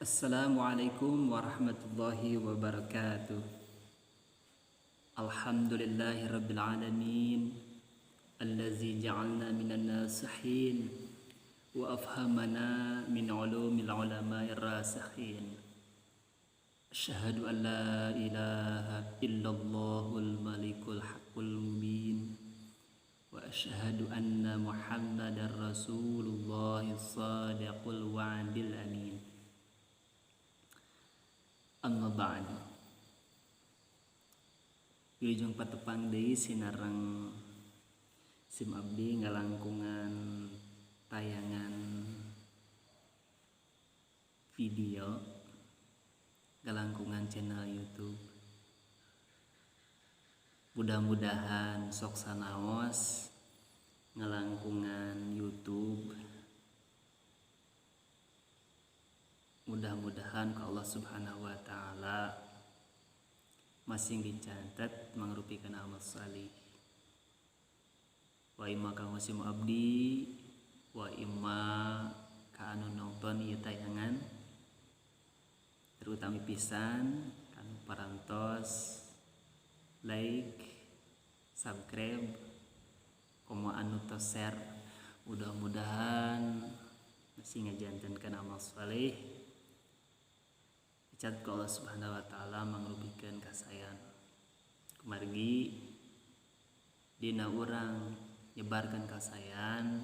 Assalamualaikum warahmatullahi wabarakatuh. Alhamdulillahi rabbil alamin allazi ja'alna minan nasihin wa afhamana min ulumil ulama'ir rasikhin. Asyhadu an la ilaha illallahul malikul haqqul mubin wa asyhadu anna Muhammadar Rasulullahis shadiqul wa'dil amin. Amma ba'du. Wilujeng patepang deui sinareng sim abdi ngalangkungan tayangan video ngalangkungan channel YouTube. Mudah-mudahan sok sanaos ngalangkungan YouTube. Mudah-mudahan ke Allah Subhanahu wa taala masing dicatat mangrupikeun amal salih. Wa imma kang sim abdi, wa imma ka anu nonton ieu tayangan, terutama pisan kanu parantos like, subscribe, komo anu tos share. Mudah-mudahan masih ngajantenkeun amal saleh. Dicat ku Allah Subhanahu wa taala mangrupikeun kasayan. Kumargi dina urang nyebarkeun kasayan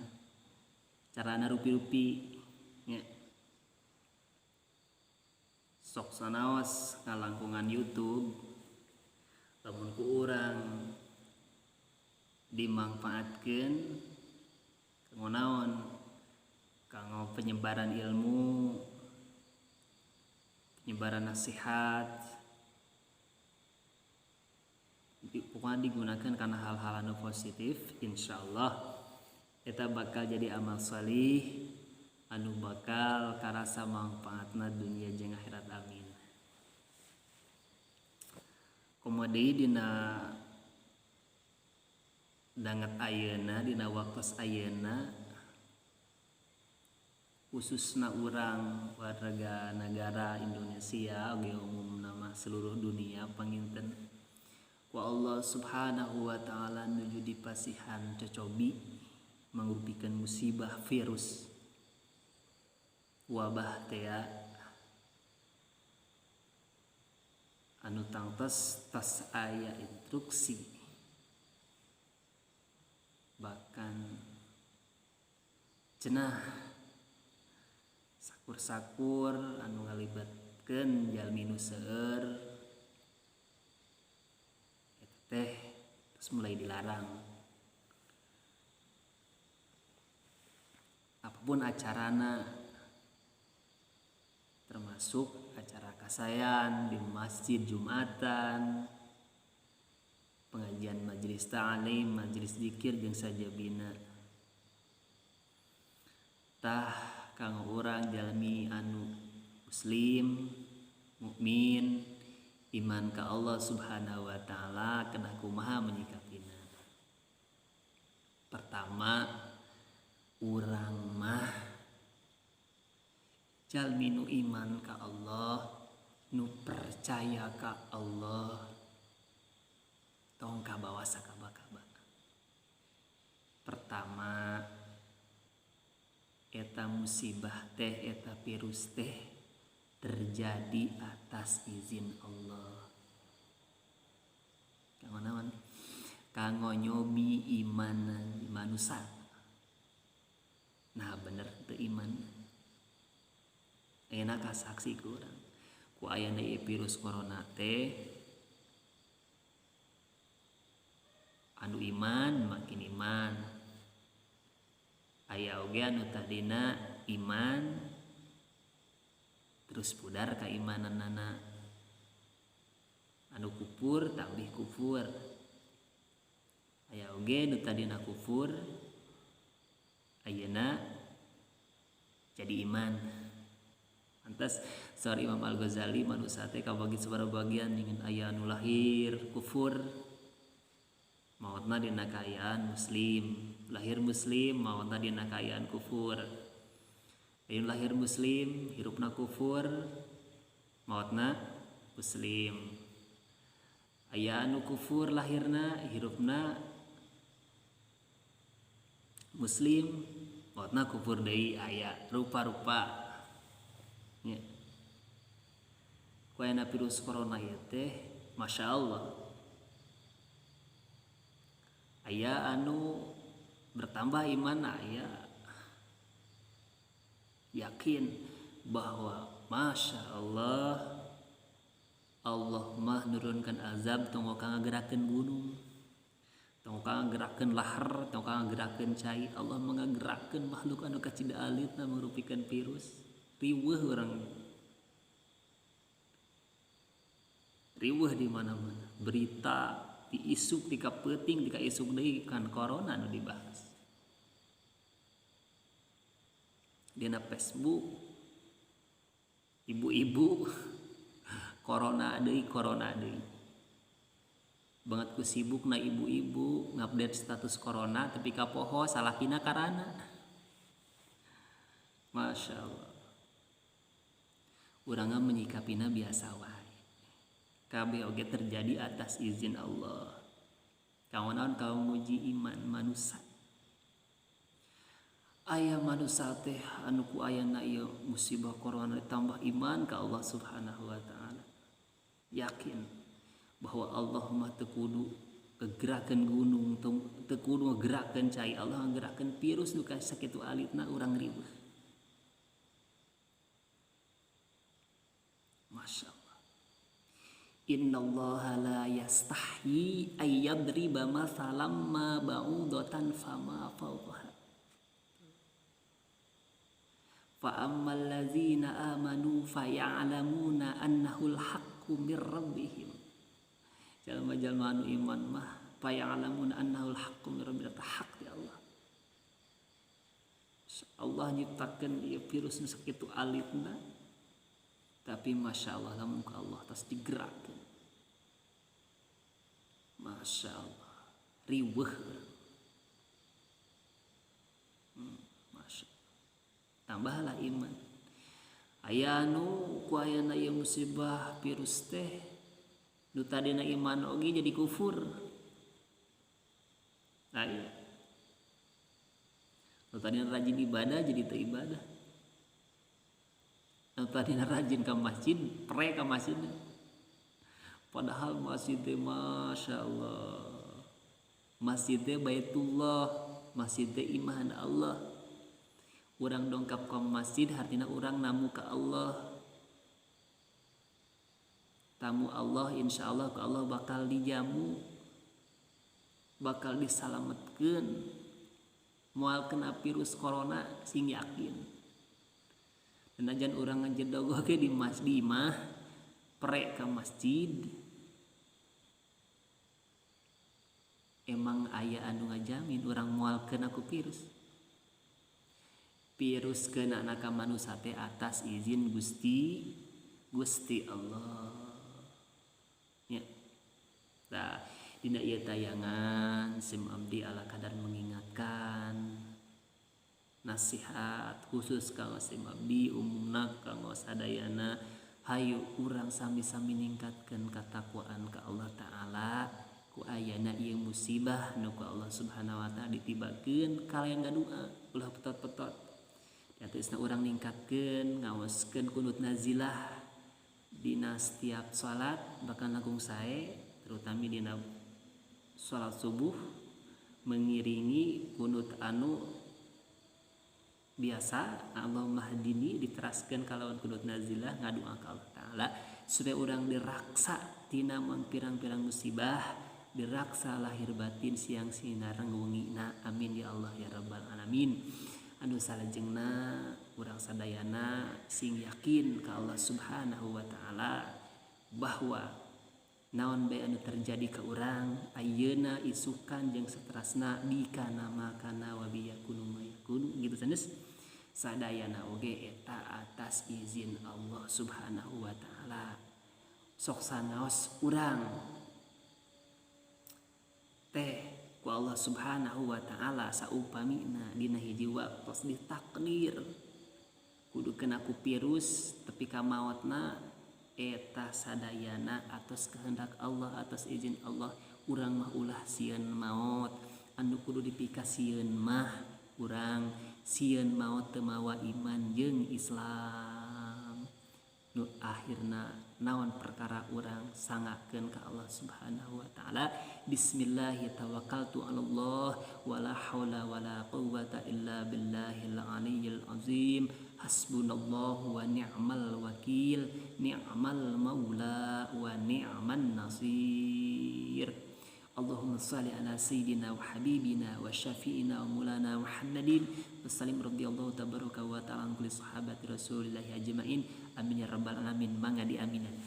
carana rupi-rupi nya. Sok sanaos ngalangkungan YouTube lamun ku urang dimangfaatkeun kanggo naon? Kanggo penyebaran ilmu, penyebaran nasihat, pokoknya digunakan karena hal-hal anu positif, insyaallah eta bakal jadi amal salih anu bakal karasa manfaatna dunia jeung akhirat, amin. Komo deui dina danget ayeuna, dina waktos ayeuna, khususna urang warga negara Indonesia oge umumna mah seluruh dunia panginten ku Allah Subhanahu wa taala nuju dipasihan cocobi mangrupikeun musibah virus wabah tea anu tangtos tos aya instruksi bahkan cenah sakur-sakur anu ngalibatkeun jalmi nu seueur eta teh terus mulai dilarang. Apapun acarana, termasuk acara kasayan di masjid Jumatan, pengajian majelis ta'lim, majelis zikir jeung sajabina. Tah kanggo urang jalmi anu muslim, mukmin, iman ka Allah Subhanahu wa taala kedah kumaha menyikapina. Pertama, urang mah jalmi nu iman ka Allah, nu percaya ka Allah, tong kabawa sakaba-kaba. Pertama, eta musibah teh, eta virus teh terjadi atas izin Allah. Kanggo naon? Kanggo nyobi iman manusia. Nah bener teu iman. Ayeuna kasaksi ku urang. Ku ayana ieu virus corona teh anu iman makin iman. Aya oge anu tadina iman terus pudar kaimananana, anu kufur tambih kufur. Aya oge nu tadina kufur ayeuna jadi iman. Pantes saur Imam Al-Ghazali manusia teh kabagi sabaraha bagian, ingin aya anu lahir kufur maotna dina kaayaan muslim, lahir muslim maotna dina kaayaan kufur. Aya lahir muslim hirupna kufur maotna muslim. Aya anu kufur lahirna hirupna muslim maotna kufur deui. Aya rupa-rupa nya. Ku ayana virus corona ieu teh Masya Allah aya anu bertambah iman, aya yakin bahwa Masya Allah Allah mah nurunkan azab tong ka ngagerakeun gunung, tong ka ngagerakeun lahar, tong ka ngagerakeun cai. Allah mangagerakeun makhluk anu kacida alitna mangrupikeun virus. Riweuh urang, riweuh di mana-mana berita di isuk di kapeuting di ka isuk deui kan corona nu dibahas. Dina Facebook ibu-ibu corona deui, corona deui. Banget ku sibukna ibu-ibu ngupdate status corona tapi kapoho salakina karana. Masya Allah. Urangna menyikapina biasa wae. Kabeh oge terjadi atas izin Allah. Kaonaon kaum muji iman manusia. Aya manusia teh anu ku ayana ieu musibah corona ditambah iman ka Allah Subhanahu wa taala. Yakin bahwa Allah mah teu kudu ngegerakeun gunung, teu kudu ngegerakeun cai, Allah ngegerakeun virus nu sakitu alitna urang riweuh. Masya Allah. Innallaha la yastahyi ay yadriba mathalan ma ba'udatan fama fawqaha. Fa ammal ladzina amanu faya'lamuna annahul haqqu mir rabbihim. Jalma-jalma anu iman mah faya'lamuna annahul haqqu mir rabbihim, hak di Allah. Allah nyiptakeun ieu virus nu sakitu alitna, tapi masya Allah lamun ku Allah tas digerakkeun. Masya Allah riweuh. Masya Allah. Tambahlah iman. Aya anu ku ayana ieu musibah virus teh nu tadina iman oge jadi kufur. Aya nu tadina rajin ibadah jadi teu ibadah. Nu tadina rajin ka masjid, pre ka masjid. Padahal masjid teh Masya Allah, masjid teh Baitullah, masjid teh iman Allah. Urang dongkap ka masjid hartina urang namu ka Allah. Tamu Allah insyaallah ku Allah bakal dijamu, bakal disalametkeun, moal kena virus corona sing yakin. Najan urang ngajedog oge di masjid mah pre ka masjid, emang aya anu ngajamin urang moal kena ku virus. Virus kena na ka manusa teh atas izin Gusti Allah. Ya. Nah, dina ieu tayangan sim abdi ala kadar mengingatkan nasihat khusus kanggo sim abdi, umumna kanggo sadayana, hayu urang sami-sami ningkatkeun katakwaan ka Allah Ta'ala. Ku ayana ieu musibah nu ku Allah Subhanahu wa Ta'ala ditibakeun kalayan ngadua ulah petot-petot. Diantarana urang ningkatkeun ngaoskeun kunut nazilah dina setiap salat, bahkan langkung sae terutama dina salat subuh mengiringi kunut anu biasa Allahumma hdini diteraskeun kalawan kunut nazilah ngadua ka Allah Ta'ala supaya urang diraksa tina pirang-pirang musibah, diraksa lahir batin siang sinareng wengina. Amin ya Allah ya rabbal alamin. Anu salajengna urang sadayana sing yakin ka Allah Subhanahu wa Ta'ala bahwa naon bae anu terjadi ka urang ayeuna isukan jeung saterasna bikana makana wa biyakunu mayakunu gitu sanes sadayana oge eta atas izin Allah Subhanahu wa Ta'ala. Sok sanaos urang teh ku Allah Subhanahu wa Ta'ala saupamina dina hiji waktos ditakdir Kudu kena ku virus tepi ka maotna eta sadayana atas kehendak Allah, atas izin Allah. Urang mah ulah sieun maot, anu kudu dipikasieun mah urang sieun maot teu mawa iman jeung Islam. Nu akhirna naon perkara urang sangakeun ka Allah Subhanahu wa taala. Bismillahi tawakkaltu 'ala Allah wala haula wala quwwata illa billahil aliyyil azim. Hasbunallahu wa ni'mal wakil, ni'mal maula wa ni'man nasir. Allahumma salli ala sayyidina wa habibina wa syafi'ina wa maulana Muhammadin wa sallim radhiyallahu tabaraka wa ta'ala an kulli sahabati rasulillahi ajmain. Amin ya rabbal alamin. Mangga diaminan.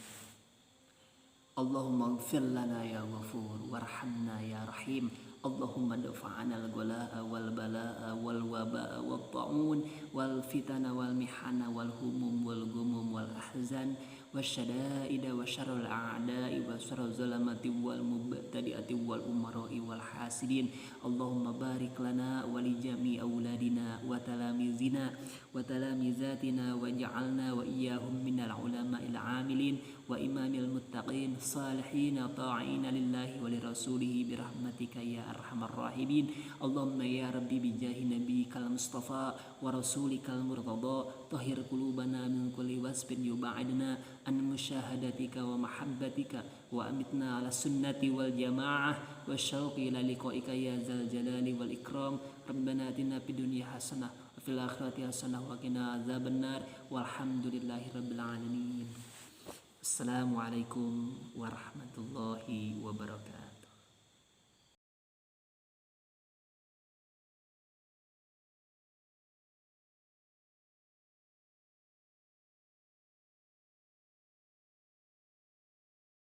Allahumma ighfir lana ya ghafur warhamna ya rahim. Allahumma dafa'ana al-ghala'a wal bala'a wal waba'a wat ta'un wal fitana wal mihana wal humum wal gumum wal ahzan wasyada'ida wa syarrul a'da'i wa syarrul zalamati wal mubtadi'ati wal umara'i wal hasidin. Allahumma barik lana wa li jami auladina wa talamizina wa talamizatina waj'alna wa iyyahum minal ulama'il 'amilin wa imamil muttaqin salihin ta'ina lillahi wa lirasulihi birahmatika ya arhamar rahimin. Allahumma ya rabbi bijahi nabiyyikal mustafa wa rasulikal murtada tahhir qulubana min kulli wasfin yub'idna an musyahadatika wa mahabbatika wa amitna ala sunnati wal jamaah wa syauqi ila liqa'ika ya zal jalali wal ikram. Rabbana atina fid dunya hasanah wa fil akhirati hasanah wa qina adzabannar. Walhamdulillahi rabbil alamin. Assalamualaikum warahmatullahi wabarakatuh.